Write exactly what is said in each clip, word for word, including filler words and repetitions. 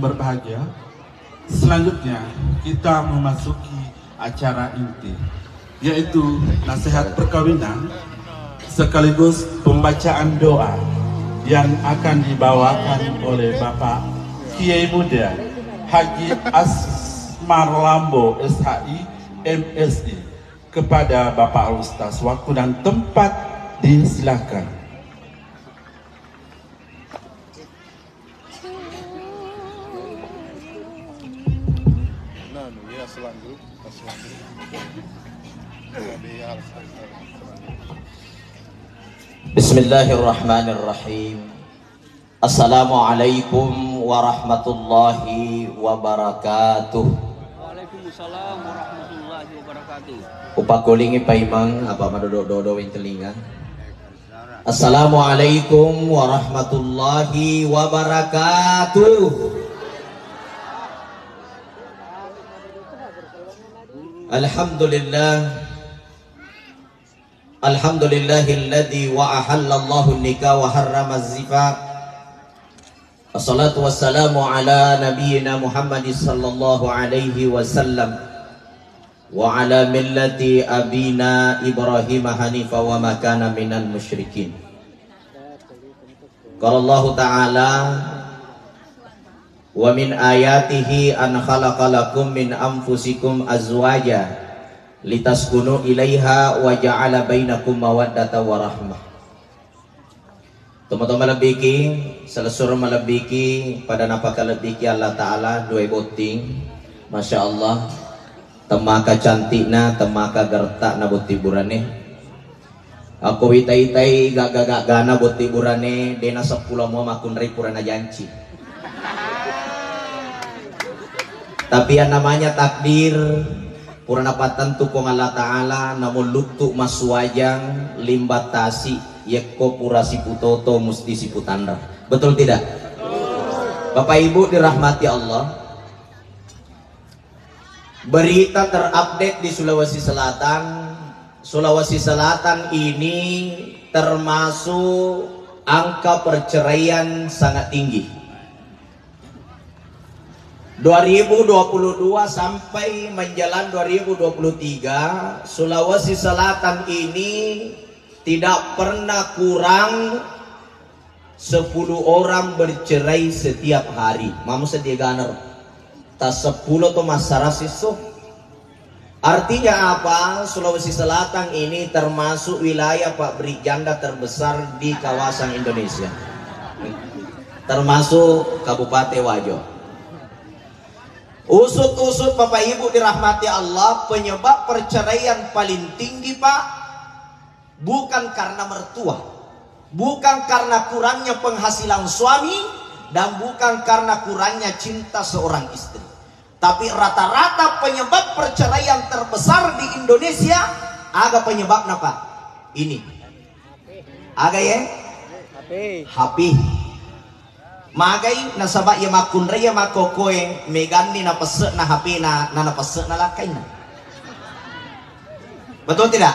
Berbahagia. Selanjutnya, kita memasuki acara inti, yaitu nasihat perkawinan sekaligus pembacaan doa yang akan dibawakan oleh Bapak Kiai Muda Haji Asmar Lambo, S H I, M Si, kepada Bapak Ustaz. Waktu dan tempat disilahkan. Bismillahirrahmanirrahim. Assalamualaikum warahmatullahi wabarakatuh. Waalaikumsalam warahmatullahi wabarakatuh. Upakulingi paimeng, apa madodo-dodo weng telinga. Assalamualaikum warahmatullahi wabarakatuh. Alhamdulillah. Alhamdulillahilladzi wa ahallallahu nikah wa harrama zifaf. Wassalatu wassalamu ala nabiyyina Muhammad sallallahu alaihi wasallam wa ala millati abina Ibrahim hanifa wa ma kana minal musyrikin. Qala Allahu ta'ala, "Wa min ayatihi an khalaqa lakum min anfusikum azwaja litaskunu ilaiha wa ja'ala bainakum mawaddata wa rahmah." Tomatoa malebbiki, selessureng malebbiki, pada napakalebbiki Allah Ta'ala, dua botting. Masya Allah. Temmaka cantikna, temmaka gertakna botting burane. Akko wita-itai gagga-gaggana botting burane, dena seppulo mua makkunrai purana janci. Tapi yang namanya takdir, pura napattentu Puang Allah Ta'ala, namun luttu massuajang, limba tasi, yekko pura siputoto, musti siputanra. Betul tidak? Bapak Ibu dirahmati Allah, berita terupdate di Sulawesi Selatan, Sulawesi Selatan ini termasuk angka perceraian sangat tinggi. Dua ribu dua puluh dua sampai menjelang dua ribu dua puluh tiga, Sulawesi Selatan ini tidak pernah kurang sepuluh orang bercerai setiap hari. Mamu sedia ganer. Tas sepuluh to massara sisso. Artinya apa? Sulawesi Selatan ini termasuk wilayah pabrik janda terbesar di kawasan Indonesia. Termasuk Kabupaten Wajo. Usut-usut Bapak Ibu dirahmati Allah, penyebab perceraian paling tinggi, Pak, bukan karena mertua, bukan karena kurangnya penghasilan suami, dan bukan karena kurangnya cinta seorang istri. Tapi rata-rata penyebab perceraian terbesar di Indonesia, aga penyebabna, Pak? Ini. Aga ye? H P. Magai nasaba iya makkunrai iya makkokoe meganni napesse'na H P-na, na napesse'na lakkainna. Betul tidak?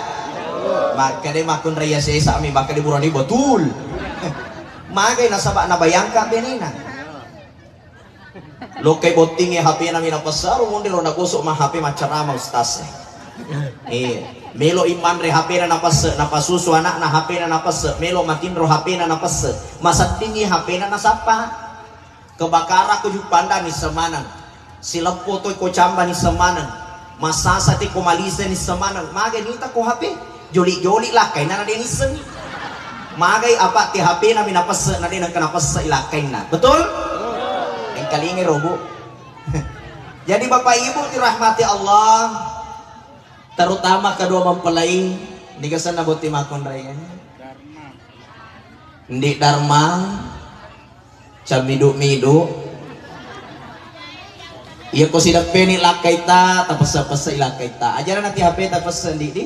Makkeda makkunrai iya sesa mi, makkeda burani betul. Magai nasaba nabayangka benena. Lokkai bottingnge H P-na mi napesse'ro, monri ro nagosok ma H P maccarama ustaz. Iya. Melo i manre H P-na napesse, napasusu anakna H P-na napesse, melo matinro H P-na napesse. Maseddingngi H P-na nasappa. Kebakara ko Juppanda nisseng maneng. Sileppo toi ko Camba nisseng maneng. Massasa te ko Malise nisseng maneng. Magai nita ko H P? Joli-joli lakkainna na de nisseng. Magai apa te H P-na mi napesse na de nengka napesse lakkainna. Betul? Engkalingai robu. Jadi Bapak Ibu dirahmati Allah, terutama kedua mempelai, niga senna botting makkunrai. Ndi Darma, Cammidu-midu. Iya ko sideppeni lakkaita, tapesse-pesse lakkaita. Ajana nati H P tapesse ndi di?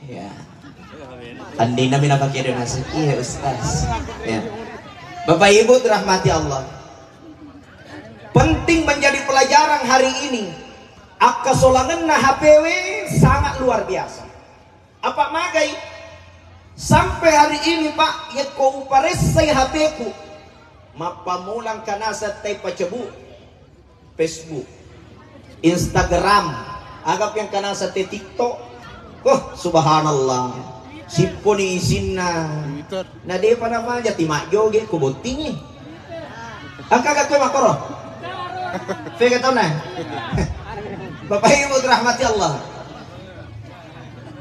Ya. Andina mi napake donasi. Iya, Ustaz. Ya. Bapak Ibu dirahmati Allah. Penting menjadi pelajaran hari ini. Akkasolangenna H P W sangat luar biasa. Apa magai? Sampai hari ini, Pak, yekko uparessai H P-ku, Mappamulang kanasa tai pacebu Facebook, Instagram, aga piang kanasa te TikTok. Oh, subhanallah. Sipponi isinna. Na depa namaja ti majjoge ko bottingi. Engka ga koe makkoro? Fega tauna? Bapak Ibu dirahmati Allah.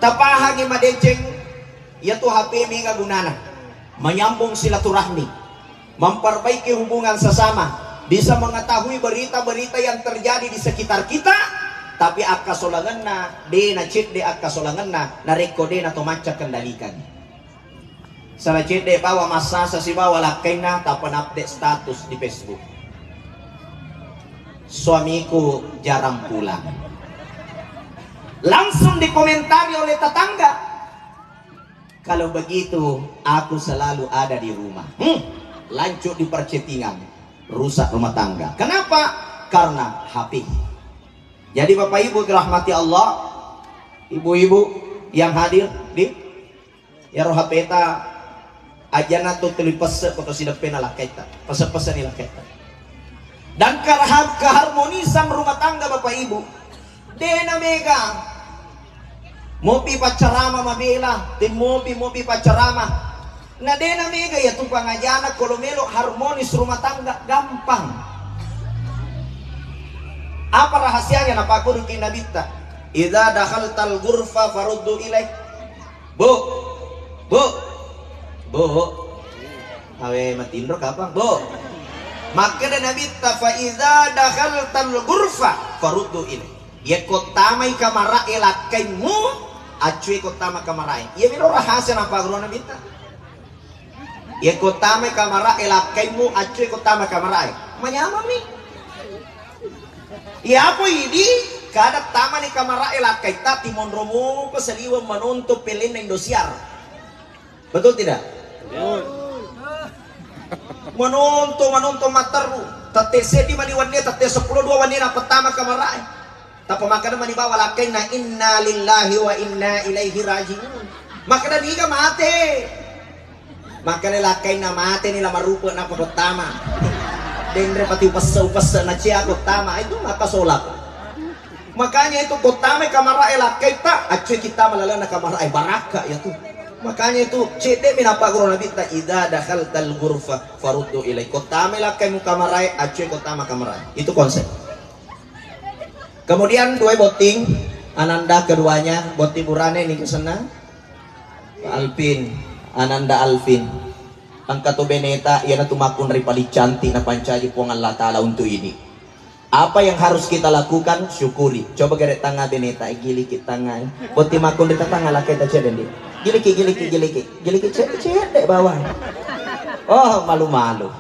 Tapahangi madeceng, iyatu H P mega gunana. Menyambung silaturahmi. Memperbaiki hubungan sesama, bisa mengetahui berita-berita yang terjadi di sekitar kita, tapi akkasolangenna de nacedde akkasolangenna narekko de nato macca kendalikan. Sala cedde bawa massasa sibawa lakkainna tappa update status di Facebook. Suamiku jarang pulang. Langsung dikomentari oleh tetangga. Kalau begitu, aku selalu ada di rumah. Hmm, lanjut di percettingan, rusak rumah tangga. Kenapa? Karena H P. Jadi Bapak Ibu dirahmati Allah, ibu-ibu yang hadir di yaro H P ta, ajana tu tuli pesse foto sideppena lakkaita. Pesse-pesse ni lakkaita. Dan keharmonisan rumah tangga Bapak Ibu, dena mega. Mopi paccarama mabela, te mopi, mopi paccarama. Na dena mega ya tu pangajana, kalau melo harmonis rumah tangga gampang. Apa rahasianya? Napakkuruki Nabitta, "Idza dakhaltal ghurfa faruddu ilaih." Bu, bu, bu. Awe matinro kapang, bu. Makkeda Nabitta, "Fa idza dakhaltal ghurfa faruddu ilaih." Yekko tamai kamara'e lakkaimmu, accue ko tama kamara'e. Iya miro rahasia napaguru Nabitta. Yekko tamai kamara'e lakkaimmu, accue ko tama kamara'e. Manyamami. Iya apa idi kada tamani kamara'e lakkaitta timonro muko saliweng menonton pelenna Indosiar. Betul tidak? Menonton, menonton matteru. Tette seddi mani wenni, tette seppulo dua wenni na pertama kamara'e. Tappa makkeda mani bawa lakkainna, "Inna lillahi wa inna ilaihi raji'un." Makkeda niga mate. Makkeda lakkainna, "Mate ni la marupe na pertama." Denre pati upesse-upesse na cia pertama itu maka solak. Makanya itu kotame kamara'e lakkaitta, accue kita malalana kamara'e barakka ya tu. Makanya itu cedde mi napaguru Nabitta, "Idza dakhaltal ghurfa faruddu ilai." Kotame lakkaimu kamara'e, accue kotama kamara'e. Itu konsep. Kemudian dua botting, ananda keduanya, botting burane ni kesenna. Alvin, ananda Alvin. Engka tu beneta, iyanatu makkunrai paling cantik napancaji Puang Allah Ta'ala untuk ini. Apa yang harus kita lakukan? Syukuri. Coba gere tangnga beneta, eh, giliki tangnga, eh. Botting makkunrai tatangga lakkaita cedde, ndi. Giliki, giliki, giliki. Giliki cedde, cedde bawang. Oh, malu-malu.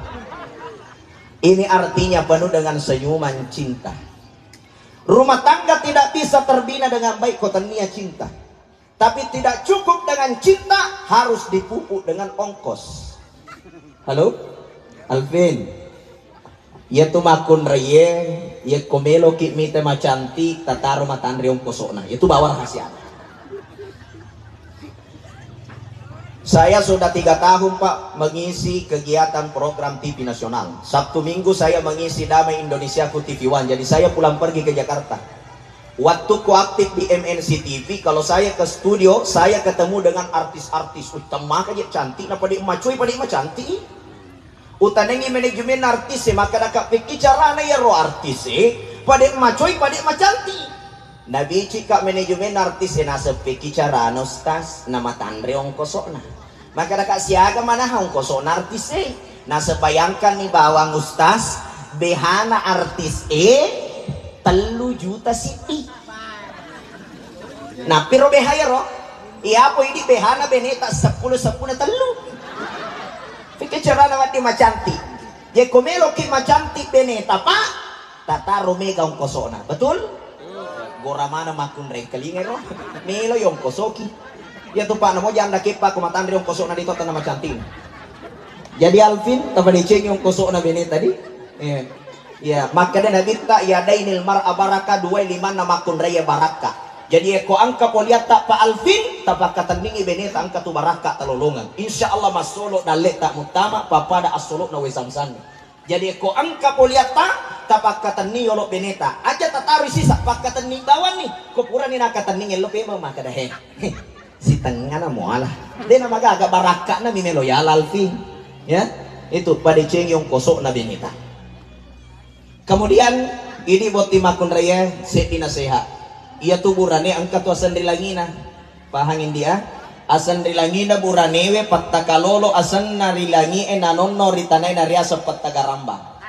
Ini artinya penuh dengan senyuman cinta. Rumah tangga tidak bisa terbina dengan baik ko tennia cinta. Tapi tidak cukup dengan cinta, harus dipupuk dengan ongkos. Halo? Alvin. Iya tu makkunraie, iya ko meloki mita macantik, tataro matanre ongkosona. Iya tu bawa rahasiana. Saya sudah tiga tahun, Pak, mengisi kegiatan program T V nasional. Sabtu Minggu saya mengisi Damai Indonesiaku T V One. Jadi saya pulang pergi ke Jakarta. Waktuku aktif di M N C T V, kalau saya ke studio, saya ketemu dengan artis-artis. Wih, temmaka je cantik, na pade macoi, pade macantik. Utanengi manajemen artis e, makkadaka pekki carana iyaro artis e, pade macoi, pade macantik. Nabicika manajemen artis e, naseng pekki carana Ustaz, namatanre ongkosona. Makkedaka siaga manaha ongkosona artis e. Naseng bayangkanni bawang Ustaz, behana artis e tellu juta siddi. Nappiro beha iyaro? Iyapo idi behana beneta seppulo, seppulo tellu. Pekki carana wedding macantik. Jekko meloki macantik beneta, Pak, tataro mega ongkosona. Betul? Gora maneng makkunrai engkalinga ro. Melo yongkosoki. Iya tu, Pak, namo janda keppa ko matanre ongkosona di to tanna macantik. Jadi Alvin, tapadecengi ongkosona bene tadi. Iya. Iya, makkeda Nabitta, "Yadainil mar'a baraka," duai limanna makkunrai barakka. Jadi eko engka poliatta, Pak Alvin, tapakkatenningi beneta engka tu barakka talolongeng. Insya Allah massolo dalleta muttama pappada assolo'na wae samsang. Jadi ko engka poliatta, tapakkatenni yolo beneta. Aja tatarui sisa, pakkatenni bawanni. Ko purani nakatenni, ngello pemeng makkeda, "He, he, sitengngana muala." Dena magaga barakka'na mi melo yala Alfi. Ya, itu padecengi ongkosokna beneta. Kemudian, idi botting makkunraie, seddi nasehat. Iyatu burane engka tu aseng ri langina. Pahang india? Aseng ri langina buranewe pattakalolo asenna ri langie nanonno ri tanae nariaseng pattagaramba.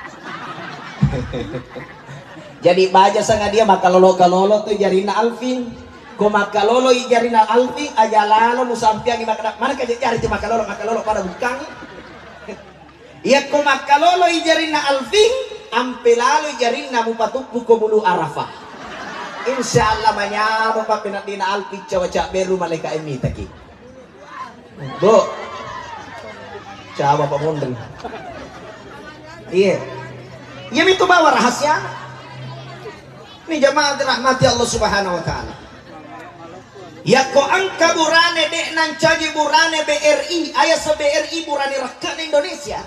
Jadi baja sangadia makkalolo-kalolo tu jarinna Alvin. Ko makkalolo i jarinna Alvin, aja lalo musampiangi makkeda, "Mana ka jari tu makkalolo, makkalolo pada bukkang." Iyakko makkalolo i jarinna Alvin, ampe lalo i jarinna mupatuppu ko bulu Arafah. Insya Allah manyameng pappeneddina Alvin cawa cabberu malaika e mitaki. Bo. Cawa pamonri. Iya. Iya mitu bawa rahasia. Ini jamaah dirahmati Allah Subhanahu wa Ta'ala. Yakko engka burane de' nancaji burane B R I, ayase B R I burane rekkana Indonesia.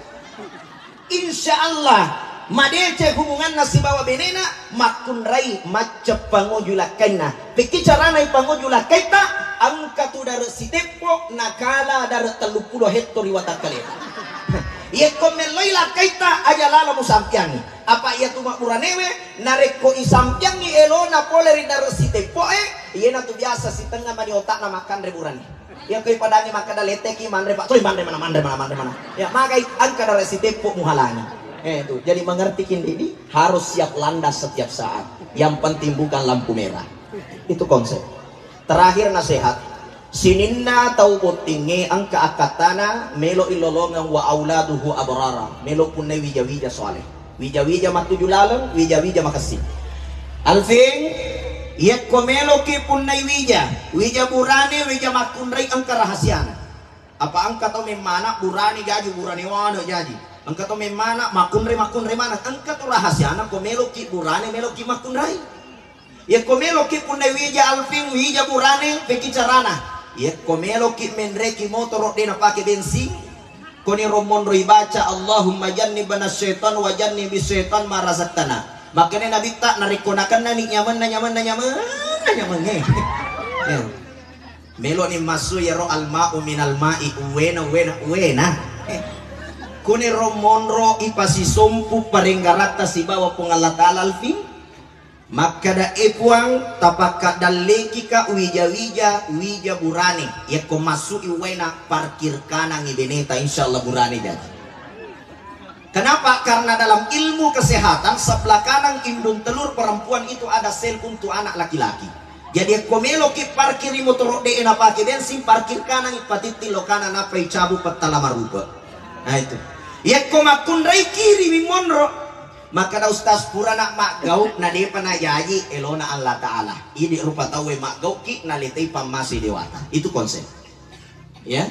Insya Allah madeceng hubunganna sibawa benena, makkunrai macca pangoju lakkainna. Pekki carana ipangoju lakkaita, engka tu dare siteppo nakala dare telluppulo hetto ri watakkaleta. Yakko melloi lakkaita aja lalo musampiangi. Apa iyatu mabburanewe, narekko isampiangngi elona pole ri dare siteppo'e, iyanatu biasa sitengnga mani otakna makkanre burane. Iyako ipadangi makkeda letteki manre, Pak, toi manre mana, manre mana, manre mana. Ya, magai engka dare siteppo muhalangi. Eh, itu. Jadi mengerti kindi ini harus siap landas setiap saat. Yang penting bukan lampu merah. Itu konsep. Terakhir nasihat, sininna tau bottingnge engka akkattana melo illolongeng wa auladuhu abrara, melo punnai wija-wija soaleh. Wija-wija mattuju laleng, wija-wija makessing. Alvin, yakko meloki punnai wija, wija burane, wija makkunrai engka rahasiana. Apa engka tau memmana burane jaji, burane wane jaji. Engka tau memmana makkunrai, makkunrai mana. Engka tu rahasiana ko meloki burane, meloki makkunrai. Yakko meloki punnai wija Alvin, wija burane, pekki carana. Yakko meloki menreki motoro de napake bensin, koni rommonro ibaca, "Allahumma jannibna syaitan wa jannibis syaitan ma razaqtana." Makkeda Nabitta, narekko nakennani nyamenna, nyamenna, nyamenna, nyamengnge. Ya. Meloni massu yaro al-ma'u minal ma'i, uwena, uwena, uwena. Eh. Kuni rommonro ipasisompu parenggaratta sibawa Puang Allah Ta'ala Alvin. Makkeda, "E Puang, tapakkaddallekika wija-wija, wija burane. Yakko massu'i uwaina, parkir kanangi beneta, insya Allah burane jaji." Kenapa? Karena dalam ilmu kesehatan, sebelah kanan indung telur perempuan itu ada sel untuk anak laki-laki. Jadi, yakko meloki parkiri motoro de napake bensin, parkir kanangi, patitti lo kanan, nappai cabu pettala marupe. Nah, itu. Yakko makkunrai kiri mi monro. Makkeda Ustaz, purana maggau na depa najaji elona Allah Ta'ala. Idi rupa tauwe maggauki naletei pammase dewata. Itu konsep. Ya.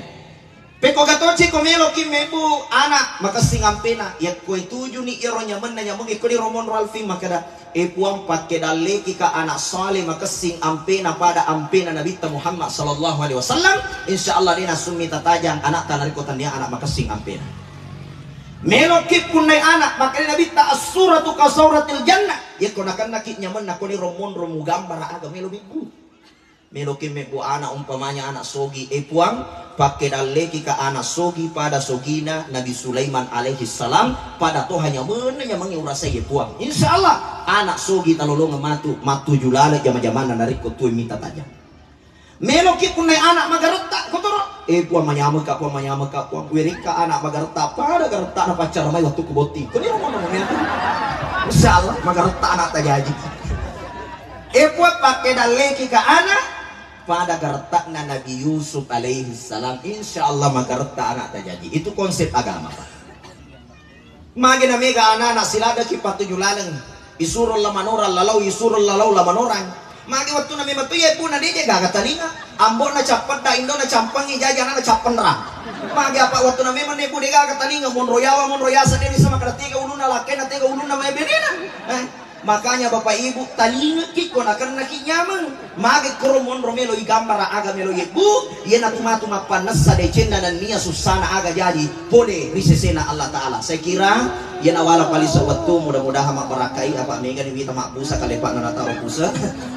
Pekko gatoci ko meloki mebbu anak makessing ampena. Yakko tujuni iyaro nyamenna nyameng, ikko di romon Ralfi makkeda, "E Puang, pakke dallekika anak saleh makessing ampena pada ampena Nabitta Muhammad sallallahu alaihi wasallam. Insya Allah de nasummi tatajang anakta narekko tennia anak makessing ampena." Meloki punnai anak, makkedai Nabitta, "As-suratu ka sauratil jannah." Yakko nakennaki nyamenna koni rommonro mugambara aga melo mebbu. Meloki mebbu anak, umpamanya anak sogi, "E Puang, pakke dallekika anak sogi pada sogina Nabi Sulaiman alaihi salam, pada toha nyamenna nyamengnge urasai e Puang." Insya Allah anak sogi talolongeng matu, mattuju laleng jama-jamanna narekko tuo mita tajang. Meloki punnai anak magaretta kotoro. "E Puang, manyamekka Puang, manyamekka Puang." Werikka anak magaretta, pada garetta na paccara mai wattu ku botting. Kuni romo-romo metu. Insya Allah magaretta anak tajaji. "E Puang, pakke dallekika anak pada garettana Nabi Yusuf alaihi salam." Insya Allah magaretta anak tajaji. Itu konsep agama, Pak. Magi na mega anana siladeki pattuju laleng, isuro la manorang lalau, isuro lalau la manorang. Magi wettunna memang tu iye puna de je gaga talinga, ambona cappedda, indona campangi, jaji anana cappenrang. Magi apa wettunna memang nebu de gaga talinga, monro yawa, monro yasa de bisa makkeda tega ulunna lakkainna, tega ulunna mae benena. Eh? Makanya Bapak Ibu, talingeki ko nakennaki nyameng. Magi koro monro melo igambara aga melo yebbu, iyanatu matu mappannessa decenna nennia sussana aga jaji pole ri sesena Allah Ta'ala. Saya kira Iya nawala palisa wettu, mudah-mudahan mabbarakkai, apa megani wita mabbusa kalepa na nataro puse.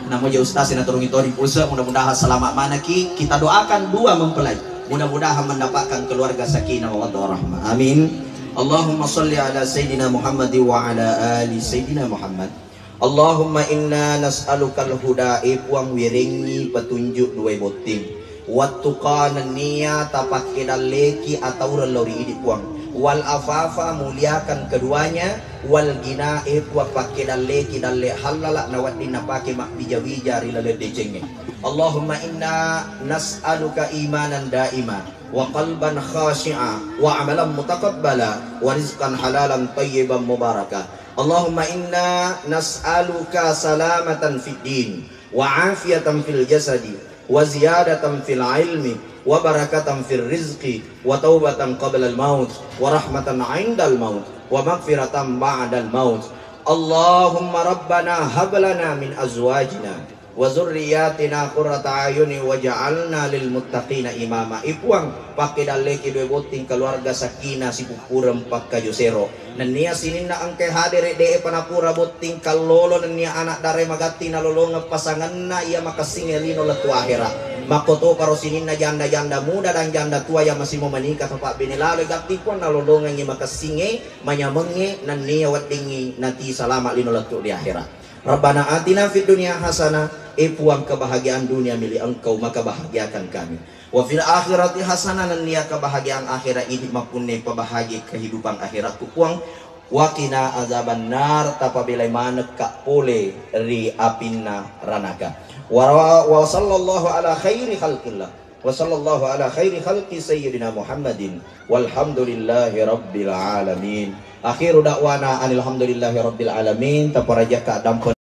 Namo ja ustaz na turungi tori puse, mudah-mudahan selamat manaki. Kita doakan dua mempelai. Mudah-mudahan mendapatkan keluarga sakinah mawaddah warahmah. Amin. Allahumma salli ala Sayyidina Muhammad wa ala ali Sayyidina Muhammad. Allahumma inna nas'alukal huda, e Puang, wirengngi petunjuk duai botting. Wattuqa, nennia tapakkedalleki ataureng lao ri idi, Puang. Wal afafa, muliakan keduanya. Wal gina, e Puang, pakkedalleki dalle hallala nawedding napake mabbija-wija ri laleng decengnge. Allahumma inna nas'aluka imanan daima, wa qalban khashi'a, wa amalan mutaqabbala, wa rizqan halalan tayyiban mubaraka. Allahumma inna nas'aluka salamatan fid din, wa afiyatan fil jasadi, wa ziyadatan fil ilmi, wa barakatan fil rizqi, wa taubatan qablal maut, wa rahmatan indal maut, wa maghfiratan ba'dal maut. Allahumma rabbana hab lana min azwajina wa zurriyatina qurrata ayuni waj'alna lil muttaqina imama. E Puang, pakkedalleki dua botting keluarga sakinah sipupureng pakkaju sero. Nennia sininna engkai hadere de'e panapura botting kallolo, nennia anak darae magatti nalolongeng pasanganna iya makessingnge lino lettu ahera. Makkotoparo sininna janda-janda muda dan janda tua iya masih mau menikah tapabbene lalo gatti, Puang, nalolongengngi makessingnge, manyamengnge, nennia weddingngi nati salama lino lettu di ahera. Rabbana atina fid dunya hasanah, e Puang, kebahagiaan dunia milik Engkau, maka bahagiakan kami. Wa fil akhirati hasanah, nennia kebahagiaan akhirat idi mappunne pabahagia kehidupan akhiratku, Puang. Wa qina azaban nar, tapabelai manekka pole ri apinna ranaka. Wa, wa sallallahu ala khairi khalqillah. Wa sallallahu ala khairi khalqi sayyidina Muhammadin. Walhamdulillahi rabbil alamin. Akhiru da'wana anil hamdulillahi rabbil alamin. Taparajakka dampe